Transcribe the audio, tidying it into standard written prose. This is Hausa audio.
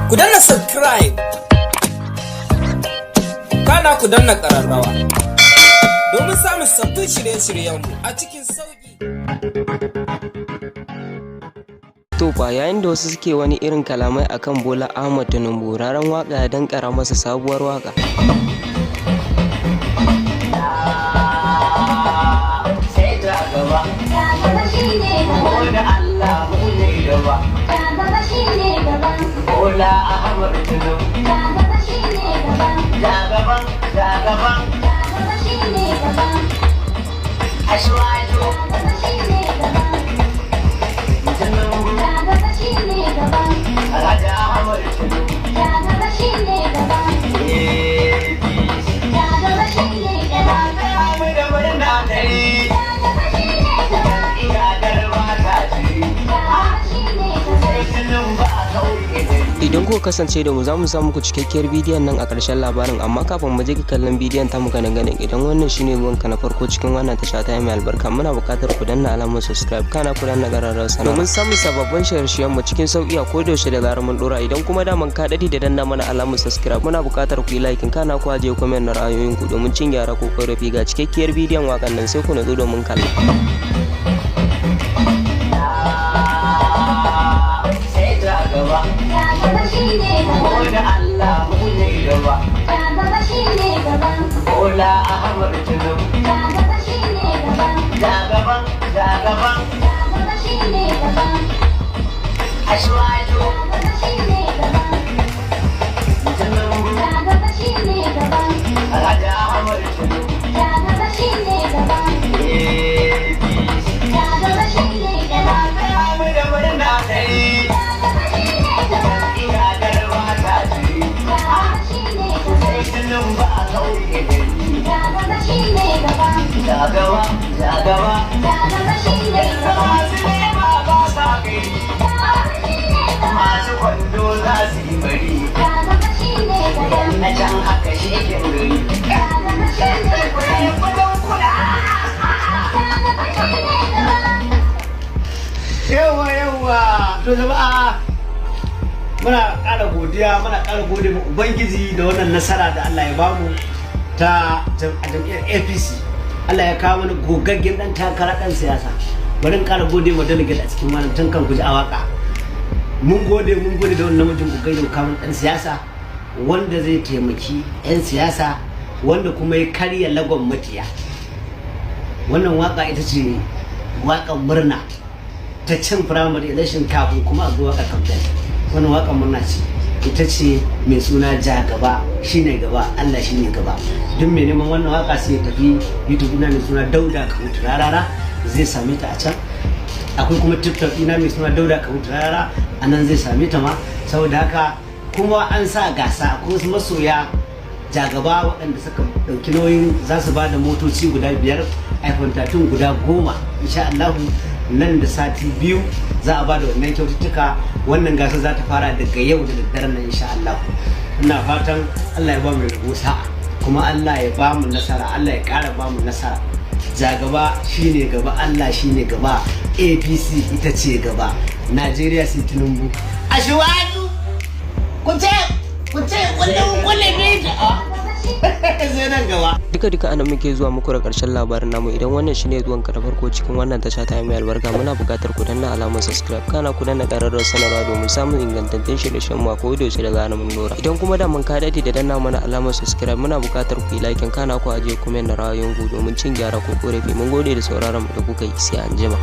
Ku danna subscribe. Kana ku danna ƙararrawa. Domin samun sabbin shirye-shiryenmu a cikin sauƙi. To fa, yayin da wasu suke wani irin kalamai akan Bola Ahmad Tinubu, Raran Waka ya dankara masa sabuwar waka. Sai ta gaba. Gaba shi ne gaba. Ko da Allah mu ne gaba. Gaba shi ne gaba. Bola Ahmad Tinubu. Gaba shi ne gaba. Ja gaban, ja gaban. Gaba shi ne gaba. Asiwaju. Gaba shi ne gaba. Tinubu. Gaba shi ne gaba. Alhaji Ahmad Tinubu. Gaba shi ne gaba. APC. Gaba shi ne gaba. Taya mu da murna dare. Gaba shi ne gaba. Ina garba ta jiri. Gaba shi ne gaba. Sai Tinubu a kauye gari. Idan kuka kasance da mu, za mu sa muku cikakkiyar bidiyon nan a ƙarshen labarin, amma kafin mu je ga kallon bidiyon ta muka ganin, idan wannan shine zuwanka na farko cikin wannan tasha ta mai albarka, muna buƙatar ku danna alamar subscribe, kana ku danna ƙararrawar sanarwa domin samun sababbin shirye-shiryen mu cikin sauƙi a koda yaushe da zarar mun dora. Idan kuma daman ka daɗe da danna mana alamar subscribe, muna buƙatar ku yi like, kana ku ajiye comment na ra'ayoyinku domin cin gyara ko ƙorafi. Ga cikakkiyar bidiyon waƙan nan, sai ku natsu domin kalla. Sai ta gaba. Gaba shi ne gaba. Ko da Allah mu ne gaba. Gaba shi ne gaba. Bola Ahmad Tinubu. Gaba shi ne gaba. Ja gaban, ja gaban. Gaba shi ne gaba. Asiwaju. Gaba shi ne gaba. Tinubu. Gaba shi ne gaba. Alhaji Ahmad Tinubu. Gaba shi ne gaba. APC. Gaba shi ne gaba. Taya mu da murna dare. Gaba shi ne gaba. Ina garba ta jiri. Gaba shi ne gaba. Sai Tinubu a kauye gari. Gaba shi ne gaba. Ja gaba, ja gaba. Gaba shi ne gaba. Masu nema ba sa gari. Gaba shi ne gaba. Masu kwando za su yi bari. Gaba shi ne gaba. Yan na can haka shekin gari. Gaba shi ne gaba. Kudin kula. Gaba shi ne gaba. Yawa yawa, to jama'a, muna ƙara godiya, muna ƙara gode ma Ubangiji da wannan nasara da Allah ya bamu ta a jam'iyyar APC. Allah ya kawo mana gogaggen dan takara, dan siyasa. Bari in ƙara gode ma delegate a cikin wannan tun kan guji a waka. Mun gode, mun gode da wannan namijin gogaggen kawo dan siyasa wanda zai taimaki 'yan siyasa, wanda kuma ya karya lagon makiya. Wannan waka ita ce wakan murna ta cin primary election, kafin kuma a zo waka campaign. Wannan wakan murna ce, ita ce mai suna "Ja gaba shine gaba, Allah shine gaba". Duk mai neman wannan waka sai ya tafi YouTube ina mai suna Dauda Kahutu Rarara, zai same ta a can. Akwai kuma TikTok ina mai suna Dauda Kahutu Rarara, a nan zai same ta ma. Saboda haka kuma an sa gasa, akwai wasu masoya jagaba waɗanda suka ɗauki nauyin za su ba da motoci guda 5, iPhone 13 guda 10. Insha Allahu nan da sati 2 za a ba da wannan kyaututtuka. Wannan gasa za ta fara daga yau da daddaren nan, insha Allah. Ina fatan Allah ya ba mu rabo sa'a, kuma Allah ya ba mu nasara, Allah ya ƙara ba mu nasara. Jagaba shine gaba, Allah shine gaba, APC ita ce gaba, Najeriya sai Tinubu. Asiwaju, ku ce kullum kullum ne, sai nan gaba. Duka duka anan muke zuwa muku da karshen labarin namu. Idan wannan shine zuwan ka na farko cikin wannan tasha ta mai albarka, muna buƙatar ku danna alamar subscribe, kana ku danna ƙararrawar sanarwa domin samun ingantattun shirye-shiryen mu a koda yaushe da zarar mun dora. Idan kuma da mun ka dade da danna mana alamar subscribe, muna buƙatar ku yi like, kana ku ajiye comment na ra'ayoyinku domin cin gyara ko korafi. Mun gode da sauraron mu da kuka yi, sai anjima.